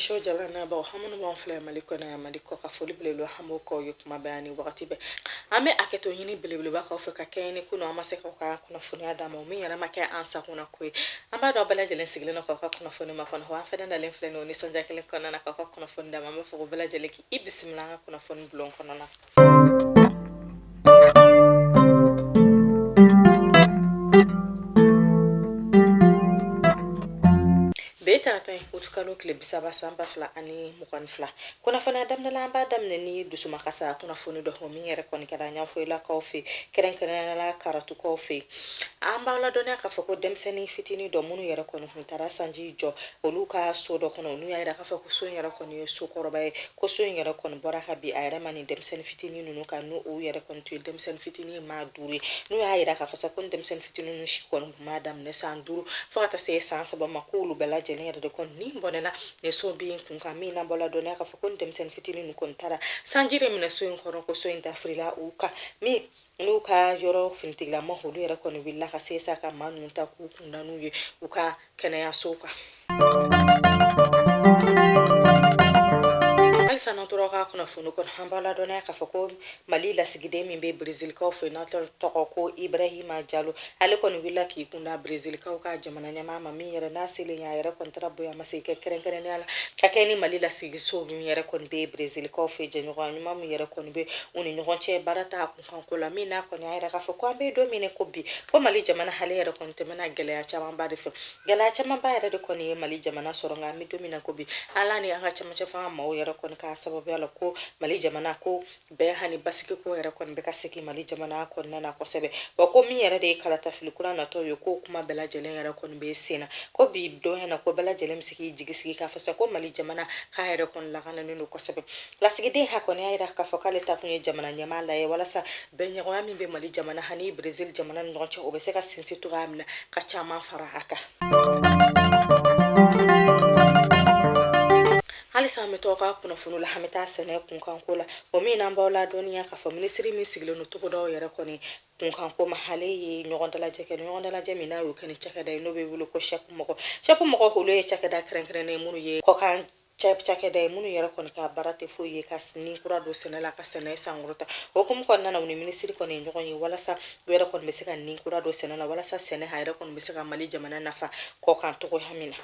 Show jabalanabaw an minnu b'an filɛ Mali kɔnɔ yan, Mali kɔ kan, foli belebeleba an b'o k'aw ye kuma bɛɛ ani wagati bɛɛ. An bɛ hakɛto ɲini belebeleba k'aw fɛ ka kɛɲɛ ni kunun an ma se k'aw ka kunnafoniya d'a ma, o min yɛrɛ ma kɛ an sakona ko ye. An b'a dɔn bɛɛ lajɛlen sigilen don k'aw ka kunnafoni makɔnɔ, wa an fɛnɛ nalen filɛ nin o nisɔndiya kelen kɔnɔna na k'aw ka kunnafoni d'a ma. An b'a fɔ ko bɛɛ lajɛlen k'i bisimila an ka kunnafoni bulon kɔnɔna na. Bi tarata ye utukalo tile 30 san 2022. Kunnafoniya daminɛ la, an b'a daminɛ ni dusumakasa kunnafoni dɔ, o min yɛrɛ kɔni kɛra ɲɛfɔlakaw fɛ, kɛrɛnkɛrɛnnenya la karatukaw fɛ. An b'aw ladɔnniya k'a fɔ ko denmisɛnnin fitinin dɔ minnu yɛrɛ kɔni tun taara sanji jɔ olu ka so dɔ kɔnɔ, n'u y'a yira k'a fɔ ko so in yɛrɛ kɔni ye so kɔrɔba ye, ko so in yɛrɛ kɔni bɔra ka bin a yɛrɛ ma ni denmisɛnnin fitinin ninnu kan, n'u yɛrɛ kɔni tun ye denmisɛnnin fitinin maa 5 ye. N'u y'a yira k'a fɔ sa ko denmisɛnnin fitinin ninnu si kɔni tun b'a daminɛ san 5 fo ka taa se san 3 ma, k'olu bɛɛ lajɛlen yɛrɛ de kɔni ni bɔnɛna nin so bin kun kan. Min n'an b'aw ladɔnniya k'a fɔ ko denmisɛnnin fitinin ninnu kɔni taara sanji de minɛ so in kɔnɔ, ko so in dafirila u kan. Min n'u ka yɔrɔ finitigilama olu yɛrɛ kɔni wulila ka se sa ka maa ninnu ta k'u kunda n'u ye u ka kɛnɛyasow kan. Halisa n'an tora ka kunnafoni kɔnɔ, an b'a ladɔnniya k'a fɔ ko Mali lasigiden min bɛ Brezilkaw fɛ, n'a tɔgɔ ko Ibrahima Jalo, ale kɔni wulila k'i kunda Brezilkaw ka jamana ɲɛmaa ma. Min yɛrɛ n'a selen a yɛrɛ kɔni taara bonyamasegin kɛ kɛrɛnkɛrɛnnenya la ka kɛ ni Mali lasigiso min yɛrɛ kɔni bɛ Brezilkaw fɛ, jɛɲɔgɔnya ɲuman min yɛrɛ kɔni bɛ u ni ɲɔgɔn cɛ baara ta kunkanko la. Min n'a kɔni y'a yira k'a fɔ ko an bɛ don min ko bi, ko Mali jamana ale yɛrɛ kɔni tɛmɛna gɛlɛya camanba de fɛ. Gɛlɛya camanba yɛrɛ de kɔni ye Mali jamana sɔrɔ, nka an bɛ don min na ko bi, Ala ni an ka cɛmancɛ fanga maaw yɛrɛ kɔni ka sababuya la, ko Mali jamana ko bɛn ani basigi ko yɛrɛ kɔni bɛ ka segin Mali jamana kɔnɔna na kosɛbɛ. Wa ko min yɛrɛ de ye kalatafili kura natɔ ye, ko kuma bɛɛ lajɛlen yɛrɛ kɔni bɛ sen na, ko bi don na ko bɛɛ lajɛlen bɛ se k'i jigi sigi k'a fɔ sa ko Mali jamana k'a yɛrɛ kɔni lakanalen don kosɛbɛ. Lasigiden ha kɔni y'a yira k'a fɔ k'ale ta kun ye jamana ɲɛmaa la ye walasa bɛnɲɔgɔnya min bɛ Mali jamana ani Brésil jamana ni ɲɔgɔn cɛ, o bɛ se ka sinsin cogoya min na ka caman fara a kan. Halisa an bɛ to ka kunnafoni la, an bɛ taa sɛnɛ kunkanko la, o min n'an b'aw ladɔnniya k'a fɔ minisiri min sigilen don togodaw yɛrɛ kɔni kunkanko ma, ale ye ɲɔgɔn dalajɛ kɛ, ɲɔgɔn dalajɛ min n'a y'o kɛ ni cakɛda ye n'o bɛ wele ko SEP mɔgɔ. SEP mɔgɔ olu ye cakɛda kɛrɛnkɛrɛnnen minnu ye kɔkan cakɛda ye, minnu yɛrɛ kɔni ka baara tɛ foyi ye ka ni kura don sɛnɛ la, ka sɛnɛ sankɔrɔta. O hukumu kɔnɔna na, u ni minisiri kɔni ye ɲɔgɔn ye walasa u yɛrɛ kɔni bɛ se ka ni kura don sɛnɛ la, walasa sɛnɛ a yɛrɛ kɔni bɛ se ka Mali jamana nafa kɔkan cogoya min na.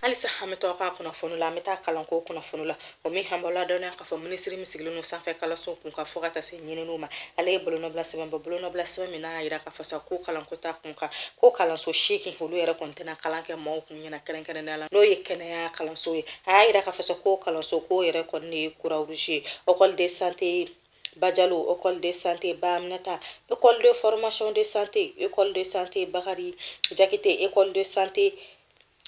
Halisa an bɛ to ka kunnafoni la, an bɛ taa kalanko kunnafoni la, o min an b'aw ladɔnniya k'a fɔ minisiri min sigilen don sanfɛ kalanso kun kan fo ka taa se ɲininiw ma, ale ye bolonɔbila sɛbɛn bɔ, bolonɔbila sɛbɛn min n'a y'a yira k'a fɔ sa ko kalanko ta kun kan, ko kalanso 8 olu yɛrɛ kɔni tɛna kalan kɛ maaw kun ɲɛna, kɛrɛnkɛrɛnnenya la n'o ye kɛnɛya kalanso ye. A y'a yira k'a fɔ sa ko kalanso ko yɛrɛ kɔni de ye Croix-Rouge ye, école de santé Bajalo, école de santé Baminata, école de formation de santé, école de santé Bakari Jakite, école de santé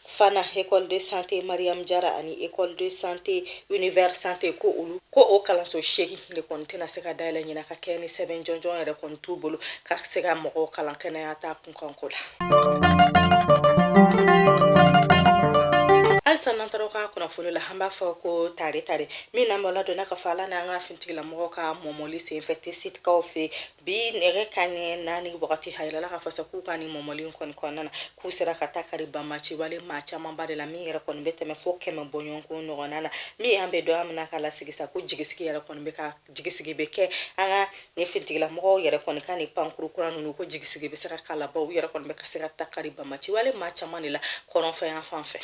Fana, école de santé Mariam Jara ani école de santé Univers Santé, ko olu ko o kalanso 8 de kɔni tɛna se ka dayɛlɛ ɲinan ka kɛ ni sɛbɛn jɔnjɔn yɛrɛ kɔni t'u bolo ka se ka mɔgɔw kalan kɛnɛya ta kunkanko la. Halisa n'an taara ka kunnafoni la, an b'a fɔ ko tare tare min n'an b'aw ladɔnniya k'a fɔ Ala n'an ka finitigilamɔgɔw ka mɔmɔli senfɛ Tesitikaw fɛ bi nɛgɛ kanɲɛ 4 wagati, a yirala k'a fɔ sa k'u ka nin mɔmɔli kɔni kɔnɔna na, k'u sera ka taa kari banbaanci wale maa camanba de la, min yɛrɛ kɔni bɛ tɛmɛ fo 100 bɔɲɔgɔnko ɲɔgɔnna na. Min an bɛ don min na ka lasigi sa ko jigisigi yɛrɛ kɔni bɛ ka jigisigi bɛ kɛ an ka nin finitigilamɔgɔw yɛrɛ kɔni ka nin pankuru kura ninnu, ko jigisigi bɛ se ka k'a la, bawo u yɛrɛ kɔni bɛ ka se ka taa kari banbaanci wale maa caman de la kɔrɔnfɛ yan fan fɛ.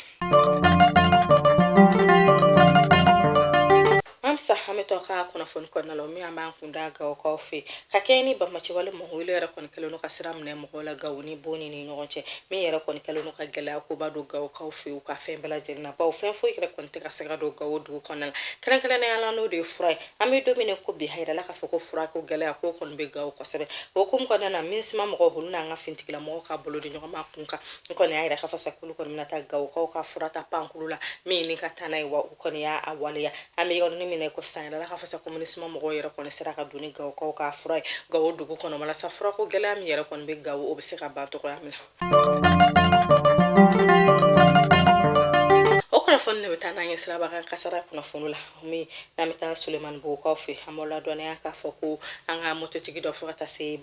Halisa an bɛ to ka kunnafoni kɔnɔna la, min an b'an kun da Gawokaw fɛ ka kɛɲɛ ni banbaanci wale mɔgɔ wele yɛrɛ kɔni kɛlen don ka sira minɛ mɔgɔw la Gawo ni Boni ni ɲɔgɔn cɛ, min yɛrɛ kɔni kɛlen don ka gɛlɛya koba don Gawokaw fɛ u ka fɛn bɛɛ lajɛlen na, bawo fɛn foyi yɛrɛ kɔni tɛ ka se ka don Gawo dugu kɔnɔna la, kɛrɛnkɛrɛnnenya la n'o de ye fura ye. An bɛ don min ko bi, a yirala k'a fɔ ko furako gɛlɛya ko kɔni bɛ Gawo kosɛbɛ. O hukumu kɔnɔna na, MINUSMA mɔgɔw olu n'an ka finitigilamɔgɔw ka bolo di ɲɔgɔn ma kun kan n kɔni y'a yira k'a fɔ sa k'olu kɔni bɛna taa Gawokaw ka fura ta pankuru la min ni ka taa n'a ye, wa u kɔni y'a waleya. An bɛ yɔrɔnin min na ko sisan, yirala k'a fɔ sa ko MINUSMA mɔgɔw yɛrɛ kɔni sera ka don ni Gawokaw ka fura ye Gawo dugu kɔnɔ, walasa furako gɛlɛya min yɛrɛ kɔni bɛ Gawo, o bɛ se ka ban cogoya min na. O kunnafoni Kunnafoni de bɛ taa n'an ye sirabakan kasara kunnafoni la, min n'an bɛ taa Sulemanibugukaw fɛ. An b'aw ladɔnniya k'a fɔ ko an ka mototigi dɔ fo ka taa se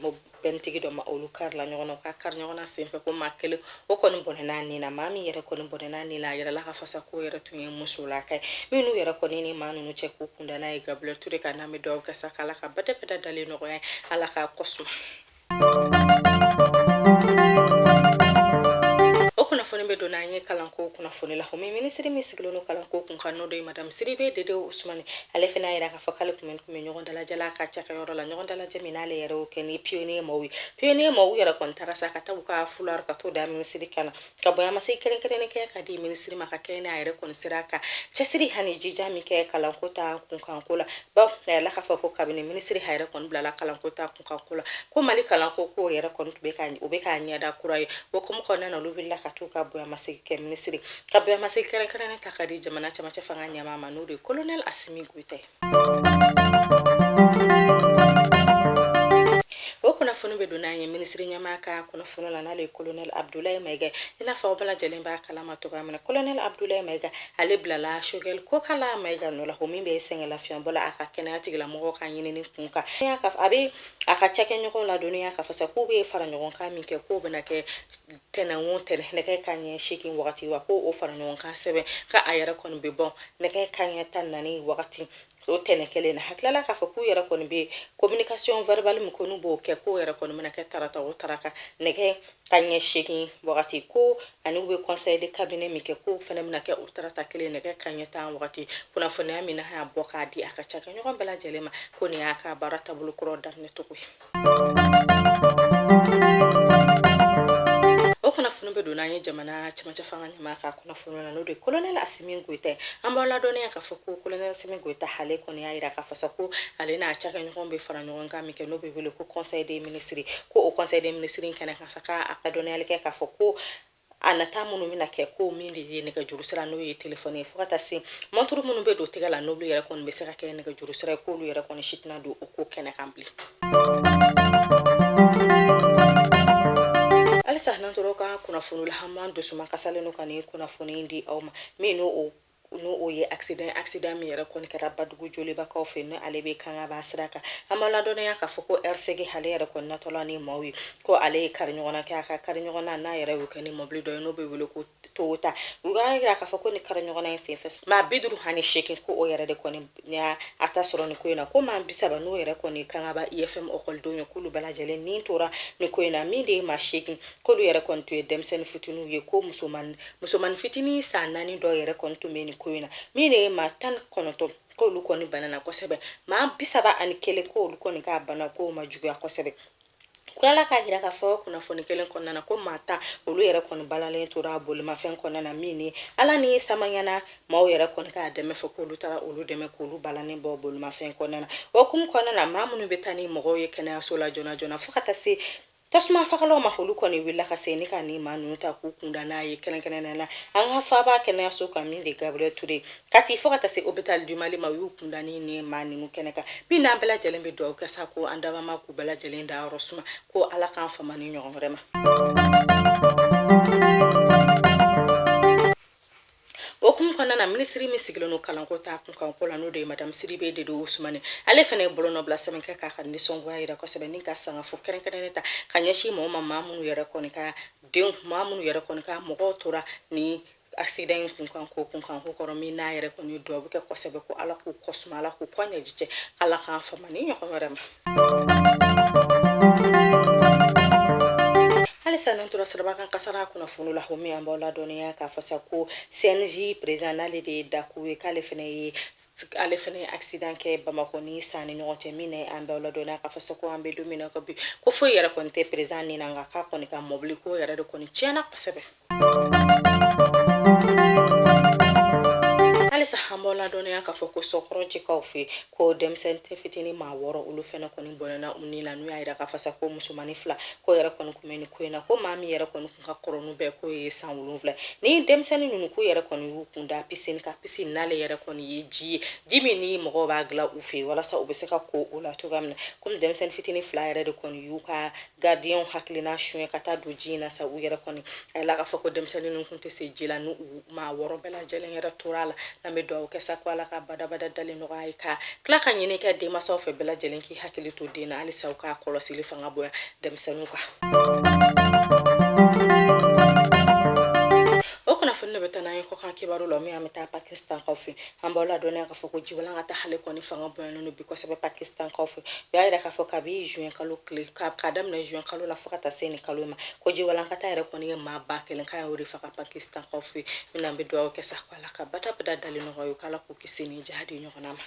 bɛntigi dɔ ma, olu karila ɲɔgɔn na. U ka kari ɲɔgɔn na senfɛ, ko maa kelen o kɔni bɔnɛna ni na. Maa min yɛrɛ kɔni bɔnɛna ni la, a yɛrɛ la ka fasa ko yɛrɛ tun ye musolaka ye. Minnu yɛrɛ kɔni ni maa ninnu cɛ, k'u kunda n'a ye Gabriel Touré kan. N'an bɛ dugawu kɛ sa k'Ala ka bɛdɛbɛdɛ dalen nɔgɔya, Ala k'a kɔsuma. O kunnafoni bɛ don n'an ye kalanko kunnafoni la. O min minisiri min sigilen don kalanko kun kan, n'o de ye madame Sidibe Dede Usumani, ale fana y'a jira k'a fɔ k'ale tun bɛ ɲɔgɔn dalajɛ la a ka cakɛyɔrɔ la, ɲɔgɔn dalajɛ min n'ale yɛrɛ y'o kɛ ni pionnier maaw ye. Pionnier maaw yɛrɛ kɔni taara sa ka taa u ka foulard ka t'o da minisiri kan na, ka bonyamasegin kɛrɛnkɛrɛnnen kɛ ka di minisiri ma, ka kɛ n'a yɛrɛ kɔni sera ka cɛsiri ani jija min kɛ kalanko ta kunkanko la. Bawo a yɛrɛ k'a fɔ ko kabini minisiri a yɛrɛ kɔni bilala kalanko ta kunkanko la, ko Mali kalanko ko yɛrɛ kɔni tun bɛ ka o bɛ k'a ɲɛda kura ye. O hukumu kɔnɔna na, olu wulila ka t'u ka bonyamasegin kɛ minisiri, ka bonyamasegin kɛrɛnkɛrɛnnen ta ka di jamana camancɛ fanga ɲɛmaa ma, n'o de ye colonel Asimi Goyita ye. O kunnafoni bɛ don n'an ye minisiri ɲɛmaa ka kunnafoni la, n'ale ye colonel Abdoulaye Mayiga. I n'a fɔ aw bɛɛ lajɛlen b'a kalama cogoya min na, colonel Abdoulaye Mayiga, ale bilala Choguel Kokala Mayiga nɔ la, o min bɛ sɛgɛn lafiɲɛbɔ la a ka kɛnɛya tigilamɔgɔw ka ɲinini kun kan. A bɛ a ka cakɛɲɔgɔnw ladɔnniya k'a fɔ sa k'u bɛ fara ɲɔgɔn kan min kɛ, k'o bɛna kɛ tɛnɛn o tɛnɛn nɛgɛ kanɲɛ 8 wagati, wa ko o fara ɲɔgɔn kan sɛbɛn ka a yɛrɛ kɔni bɛ bɔ nɛgɛ kanɲɛ 14 wagati o tɛnɛn kelen na. A tilala k'a fɔ k'u yɛrɛ kɔni bɛ communication verbale min ko n'u b'o kɛ, k'o yɛrɛ kɔni bɛna kɛ tarata o tarata nɛgɛ kanɲɛ 8 wagati, ko ani u bɛ conseil de cabinet min kɛ, k'o fana bɛna kɛ o tarata kelen nɛgɛ kanɲɛ 10 wagati. Kunnafoniya min n'a y'a bɔ k'a di a ka cakɛɲɔgɔn bɛɛ lajɛlen ma, ko nin y'a ka baara taabolo kura daminɛ cogo ye. O kunnafoni bɛ don n'an ye jamana camancɛ fanga ɲɛmaa ka kunnafoni na, n'o de ye colonel Asimi Goyita ye. An b'aw ladɔnniya k'a fɔ ko colonel Asimi Goyita, ale kɔni y'a jira k'a fɔ sa ko ale n'a cakɛɲɔgɔn bɛ fara ɲɔgɔn kan min kɛ, n'o bɛ wele ko conseil des ministres, ko o conseil des ministres in kɛnɛ kan sa, k'a ka dɔnniyali kɛ k'a fɔ ko a nata minnu bɛna kɛ, ko min de ye nɛgɛjuru sira, n'o ye telefɔni ye, fo ka taa se mɔnturu minnu bɛ don tɛgɛ la, n'olu yɛrɛ kɔni bɛ se ka kɛ nɛgɛjuru sira ye, k'olu yɛrɛ kɔni si tɛna don o ko kɛnɛ kan bilen. Halisa n'an tora ka kunnafoni la, an b'an dusuma kasalen don ka nin kunnafoni di aw ma, min n'o ye accident min yɛrɛ kɔni kɛra Badugu Jolibakaw fɛ, ni ale bɛ Kangaba sira kan. An b'a ladɔnniya k'a fɔ ko RCG, ale yɛrɛ kɔni natɔla ni maaw ye, ko ale ye kari ɲɔgɔnna kɛ. A ka kari ɲɔgɔnna n'a yɛrɛ y'o kɛ ni mɔbili dɔ ye, n'o bɛ wele ko Toyota. U b'a jira k'a fɔ ko ni kari ɲɔgɔnna in senfɛ, maa 58, ko o yɛrɛ de kɔni y'a a ta sɔrɔ nin ko in na, ko maa 30, n'o yɛrɛ kɔni Kangaba IFM ɔkɔlidenw ye, k'olu bɛɛ lajɛlen ni tora nin ko in na. Min de ye maa 8, k'olu yɛrɛ kɔni tun ye denmisɛnnin fitininw ye, ko musomannin fitinin san 4 dɔ yɛrɛ kɔni tun bɛ nin ko in na. Min de ye maa 19, k'olu kɔni banana kosɛbɛ. Maa 31, k'olu kɔni ka bana k'o ma juguya kosɛbɛ. Tilala k'a jira k'a fɔ kunnafoni kelen kɔnɔna na, ko maa 10, olu yɛrɛ kɔni balalen tora bolimafɛn kɔnɔna na, min ni Ala ni samaɲana maaw yɛrɛ kɔni k'a dɛmɛ fɛ, k'olu taara olu dɛmɛ k'olu balannen bɔ bolimafɛn kɔnɔna na. O hukumu kɔnɔna na, maa minnu bɛ taa ni mɔgɔw ye kɛnɛyaso la joona joona, fo ka taa se tasuma fagalaw ma, olu kɔni wulila ka se ni ka ni maa ninnu ta k'u kunda n'a ye kɛrɛnkɛrɛnnenya la an ka faaba kɛnɛyaso kan, min de Gabriel Touré, Kati, fo ka taa se hôpital du Mali ma. U y'u kunda ni maa ninnu kɛnɛ kan. Min n'an bɛɛ lajɛlen bɛ dugawu kɛ sa, ko an dabama k'u bɛɛ lajɛlen dayɔrɔ suma, ko Ala k'an fama ni ɲɔgɔn wɛrɛ ma. O hukumu kɔnɔna na, minisiri min sigilen don kalanko ta kunkanko la, n'o de ye madame Sidibe Dede Usumani, ale fana ye bolonɔbila sɛbɛn kɛ k'a ka nisɔngoya jira kosɛbɛ ni ka sangafo kɛrɛnkɛrɛnnen ta ka ɲɛsin maaw ma, maa minnu yɛrɛ kɔni ka denw, maa minnu yɛrɛ kɔni ka mɔgɔw tora ni accident in kunkanko kɔrɔ. Min n'a yɛrɛ kɔni ye dugawu kɛ kosɛbɛ ko Ala k'u kɔ suma, Ala k'u kɔ ɲɛji cɛ, Ala k'an fama ni ɲɔgɔn wɛrɛ ma. Halisa n'an tora sirabakan kasara kunnafoni la, o min an b'aw ladɔnniya k'a fɔ sa ko CNJ président, n'ale de ye Daku ye, k'ale fana ye ale fana ye accident kɛ Bamakɔ ni San ni ɲɔgɔn cɛ. Min an b'aw ladɔnniya k'a fɔ sa ko an bɛ don min na ko bi, ko foyi yɛrɛ kɔni tɛ président ni na, nka k'a kɔni ka mɔbili ko yɛrɛ de kɔni tiɲɛna kosɛbɛ. Halisa an b'aw ladɔnniya k'a fɔ ko Sɔkɔrɔjikaw fɛ ko denmisɛnnin fitinin maa 6, olu fɛnɛ kɔni bɔnɛna u ni la. N'u y'a yira k'a fɔ sa ko musomannin 2 ko yɛrɛ kɔni kun bɛ nin ko in na, ko maa min yɛrɛ kɔni kun ka kɔrɔ n'u bɛɛ, k'o ye san 7. Ni denmisɛnnin ninnu k'u yɛrɛ kɔni y'u kun da piscine kan, piscine n'ale yɛrɛ kɔni ye ji ye, ji min ni mɔgɔw b'a dilan u fɛ yen walasa u bɛ se ka ko o la cogoya min na. Komi denmisɛnnin fitinin 2 yɛrɛ de kɔni y'u ka gardien hakilina suɲɛ ka taa don ji in na sa, u yɛrɛ kɔni a yira k'a fɔ ko denmisɛnnin ninnu kun tɛ se ji la, n'u maa 6 bɛɛ lajɛlen yɛrɛ tora a la. N'an bɛ dugawu kɛ sa ko Ala ka badabada dali nɔgɔya ye, ka tila ka ɲini kɛ denmansaw fɛ bɛɛ lajɛlen k'i hakili to den na halisa, u ka kɔlɔsili fanga bonya denmisɛnninw kan. O kunnafoni de bɛ taa n'an ye kɔkan kibaru la, min an bɛ taa Pakistan kaw fɛ. An b'aw ladɔnniya k'a fɔ ko jiwalankata ale kɔni fanga bonyalen don bi kosɛbɛ Pakistan kaw fɛ. U y'a yira k'a fɔ kabi juin kalo tile k'a daminɛ juin kalo la fo ka taa se nin kalo ma, ko jiwalankata yɛrɛ kɔni ye maa 1000 k'a y'o de faga Pakistan kaw fɛ. Min an bɛ dugawu kɛ sa ko Ala ka badabada dali nɔgɔya, k'Ala k'u kisi nin jahadi ɲɔgɔnna ma.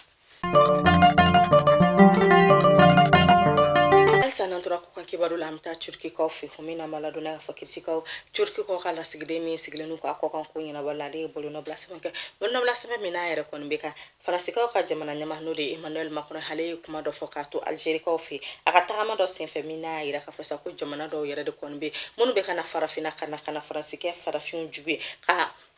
Halisa n'an tora kɔkan kibaru la, an bɛ taa Turkikaw fɛ. O min n'an b'a ladɔnniya k'a fɔ kirisikaw Turkikaw ka lasigiden min sigilen don k'a kɔkan ko ɲɛnabɔ la, ale ye bolonɔbila sɛbɛn kɛ, bolonɔbila sɛbɛn min n'a yɛrɛ kɔni bɛ ka Faransikaw ka jamana ɲɛmaa, n'o de ye Emmanuel Macron, ale ye kuma dɔ fɔ k'a to Algerikaw fɛ a ka tagama dɔ senfɛ, min n'a y'a yira k'a fɔ sa ko jamana dɔw yɛrɛ de kɔni bɛ minnu bɛ ka na farafinna ka na Faransi kɛ farafinw jugu ye,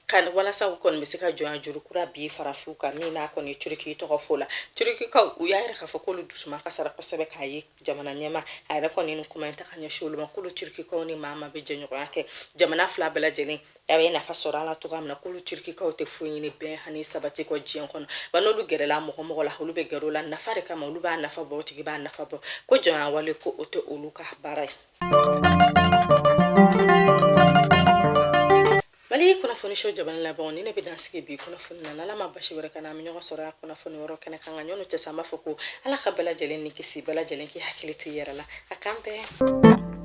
ka walasa u kɔni bɛ se ka jɔnya juru kura bi farafinw kan, min n'a kɔni Turki tɔgɔ fɔ la. Turkikaw u y'a yira k'a fɔ k'olu dusuma kasara kosɛbɛ k'a ye jamana ɲɛmaa a yɛrɛ kɔni ni kuma in ta ka ɲɛsin olu ma, k'olu Turkikaw ni maa maa bɛ jɛɲɔgɔnya kɛ, jamana fila bɛɛ lajɛlen a bɛ nafa sɔrɔ a la cogoya min na, k'olu Turkikaw tɛ foyi ɲini bɛn ani sabati kɔ diɲɛ kɔnɔ. Wa n'olu gɛrɛla mɔgɔ mɔgɔ la, olu bɛ gɛrɛ o la nafa de kama, olu b'a nafa bɔ, o tigi b'a nafa bɔ, ko jɔnya wale ko o tɛ olu ka baara ye. Mali kunnafoni so jabaranin laban ni ne bɛ dan sigi bi kunnafoni na. N'Ala ma basi wɛrɛ kɛ, an bɛ ɲɔgɔn sɔrɔ kunnafoni wɛrɛ kɛnɛ kan. Ka ɲɔgɔn cɛ, an b'a fɔ ko Ala ka bɛɛ lajɛlen ni kisi, bɛɛ lajɛlen k'i hakili to i yɛrɛ la. A k'an bɛn.